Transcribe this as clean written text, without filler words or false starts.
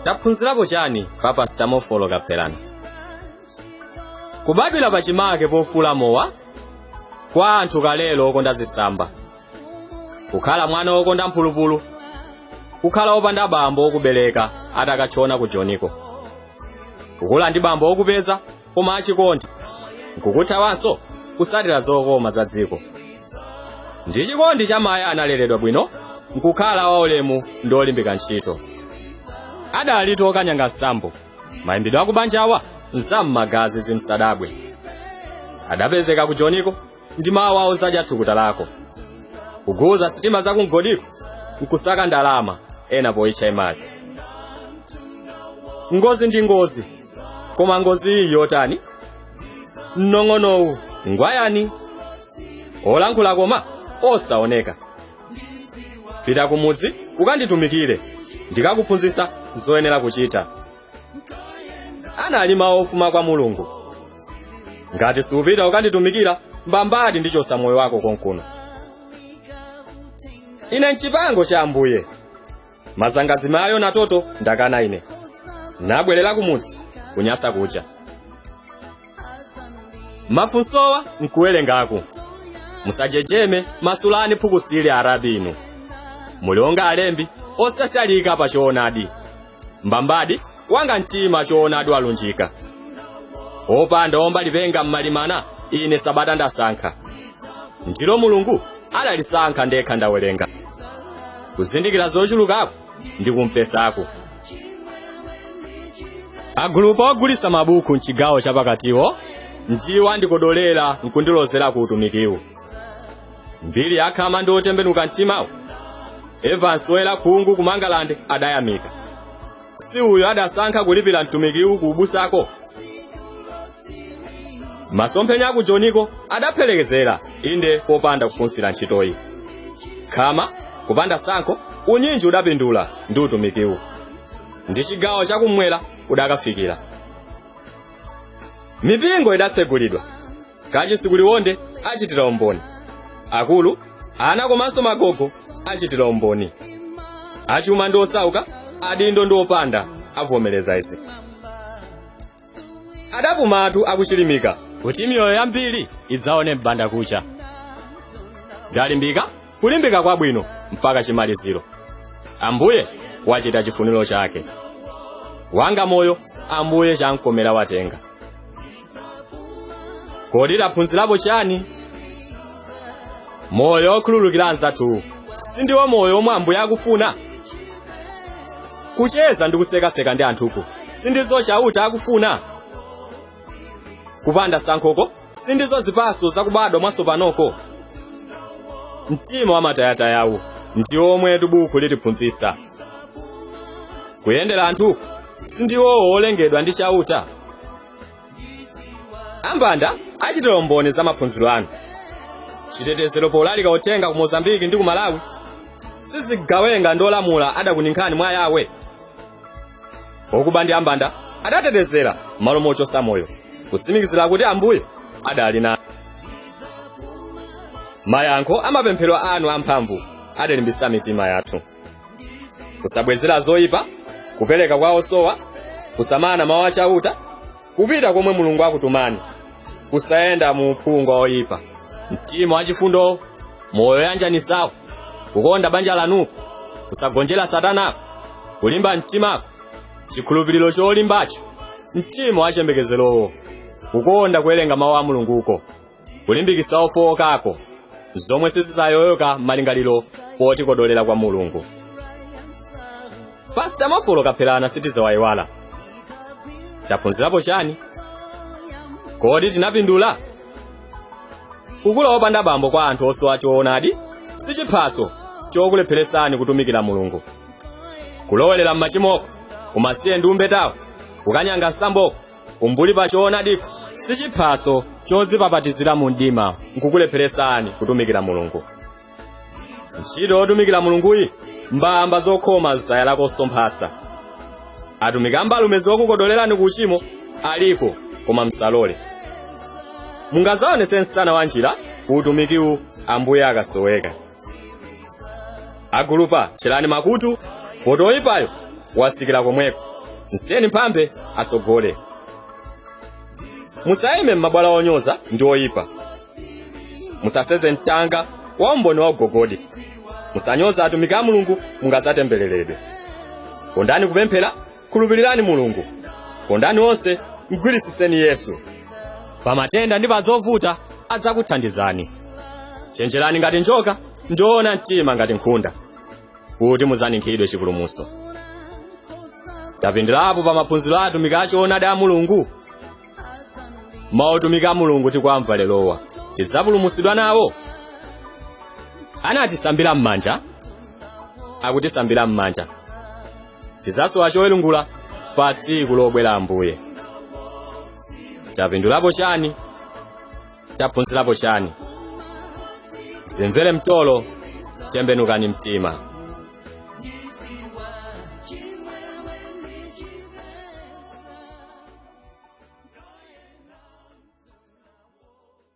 Taphunzirapo chani pa Pastor Mofolo Kapherana? Kubadwira pachimake pofula mowa kwa anthu kalelo okonda zitsamba, kukhala mwana wokonda mphulupulu, kukhala wopanda bambo wokubereka atakatchona ku Joniko, kukula ndi bambo wokupeza koma achikondi, nkukuthawanso kusatira zokoma za dziko. Ndi chikondi cha mayi analeredwa bwino, nkukhala waulemu ndi olimbika ntchito. Adali okanyanga nsambo, mayimbidwe akubanjawa nsam'magazi zimsadabwe. Adapezeka ku Joniko ndi mawu awo zadya thukuta lako, kuguza sitima za kumgodiko nkusaka ndalama ena poyitcha imali. Ngozi ndi ngozi, koma ngozi iyi yotani? Mnong'onowu ngwayani? Olankhula koma osaoneka. Pita kumudzi ukanditumikire, ndikakuphunzitsa zoyenera kuchita. Anali mawu ofuma kwa Mulungu. Ngati supita ukanditumikira, mbambadi ndichosa moyo wako konkuno. Ine mchipango cha Ambuye, mazangazimayo na toto ndakana ine. Nabwerera kumudzi kunyasa kucha. Mafunsowa nkuwerengaku. Musajejeme masulani phukusili arabi inu. Mulionga alembi osasyalika pa choonadi. Mbambadi wanga mtima choonadi walunjika. Opanda omba lipenga mmalimana ine sabata ndasankha. Ndilo Mulungu adalisankha ndekha ndawerenga. Kuzindikira zochulukako ndi kumpesako. Agulupu ogulitsa mabuku mchigawo chapakatiwo ndiwo andikodolera nkundilozera ku utumikiwu. Mbiri yakhama ndi otembenuka mtimawo. Evans woyera khungu ku Mangalande adayamika. Si uyo adasankha kulipira mtumikiwu ku ubusako. Masomphenya aku Joniko adaphelekezera inde popanda kufunsira ntchitoyi. Khama kupanda sankho unyinji udapindula ndi utumikiwu. Ndi chigawo chakumwera udakafikira. Mipingo idatsegulidwa. Kachisi kuliwonde achitira umboni. Akulu, ana komanso magogo achitira umboni. Achuma ndi osauka, adindo ndi opanda avomereza izi. Adapumatu akuchilimika kuti miyoyo yambiri idzaone m'banda kucha. Ndalimbika kulimbika kwabwino mpaka chimaliziro. Ambuye wachita chifuniro chake. Wanga moyo Ambuye chamkomera watenga. Kodi taphunzirapo chani? Moyo okhululukira anzathu sindiwo moyo omwe Ambuye akufuna. Kucheza ndi kusekaseka ndi anthuku sindizo Chauta akufuna. Kupanda sankhoko sindizo zipatso zakubadwa mwatsopanoko. Mtima wamatayatayawu ndiwo omwe buku litiphunzitsa. Kuyendera anthuku sindiwo olengedwa ndi Chauta. Ambanda achitira umboni za maphunziro anu. Chitetezero polalika uthenga ku Mozambiki ndi ku Malawi sizigawenga ndi olamula adakuninkhani mwa yawe. Okuba ndi ambanda adatetezera malo mochosa moyo, kutsimikizira kuti Ambuye adali na. Mayankho amapemphero anu amphamvu adalimbitsa mitima yathu. Kusabwezera zoyipa, kupereka kwa osowa, kusamana mawu a Chauta, kupita komwe Mulungu akutumani, kusayenda mu uphungu oyipa, mtima wachifundo, moyo yanjanisawo, kukonda banja lanuko, kusagonjera satanako, kulimba mtimako, chikhulupiriro cholimbacho, mtima wachiyembekezerowo, kukonda kuwerenga mawu a Mulunguko, kulimbikitsa ofowokako, zomwe sizidzayoyoka malingaliro potikodolera kwa Mulungu. Pastor Mofolo Kapherana sitizawayiwala. Taphunzirapo chani? Kodi tinapindula? Kukula wopanda bambo kwa anthu osowa choonadi si chiphaso chokulepheresani kutumikira Mulungu. Kulowelera m'machimoko, umasiye ndi umbetawo, kukanyanga nsamboko, umbuli pa choonadiko si chiphaso chodzipapatizira mu mdima nkukulepheresani kutumikira Mulungu. Ntchito yotumikira Mulunguyi mbamba zokhoma zayalako somphasa. Atumiki ambalume zokukodolerani ku uchimo aliko koma msalole. Mungazaonese msana wa njira ku utumikiwu Ambuye akasoweka. Agulupa tcherani makutu, poti oyipayo wasikira komweko. Msiyeni mphambe asogole. Musayime m'mabwalo onyoza ndi oyipa. Musaseze mtanga wa umboni wa ugogodi. Musanyoza atumiki a Mulungu, mungadzatembereredwe. Kondani kupemphera, khulupirirani Mulungu. Kondani onse, mgwirisiseni Yesu. Pamatenda ndi pa zovuta adzakuthandizani. Chenjerani ngati njoka, ndiona mtima ngati nkhunda, kuti muzaninkhidwe chipulumutso. Tapindulapo pa maphunziro a atumiki achoonadi a Mulungu. Mautumiki a Mulungu tikwamva lerowa, tidzapulumutsidwa nawo. Anatisambira m'manja, akutisambira m'manja. Tidzasowa chowerungula pa tsiku lobwera Ambuye. Tapindulapo chani? Taphunzirapo chani? Zimvere mtolo, tembenukani mtima.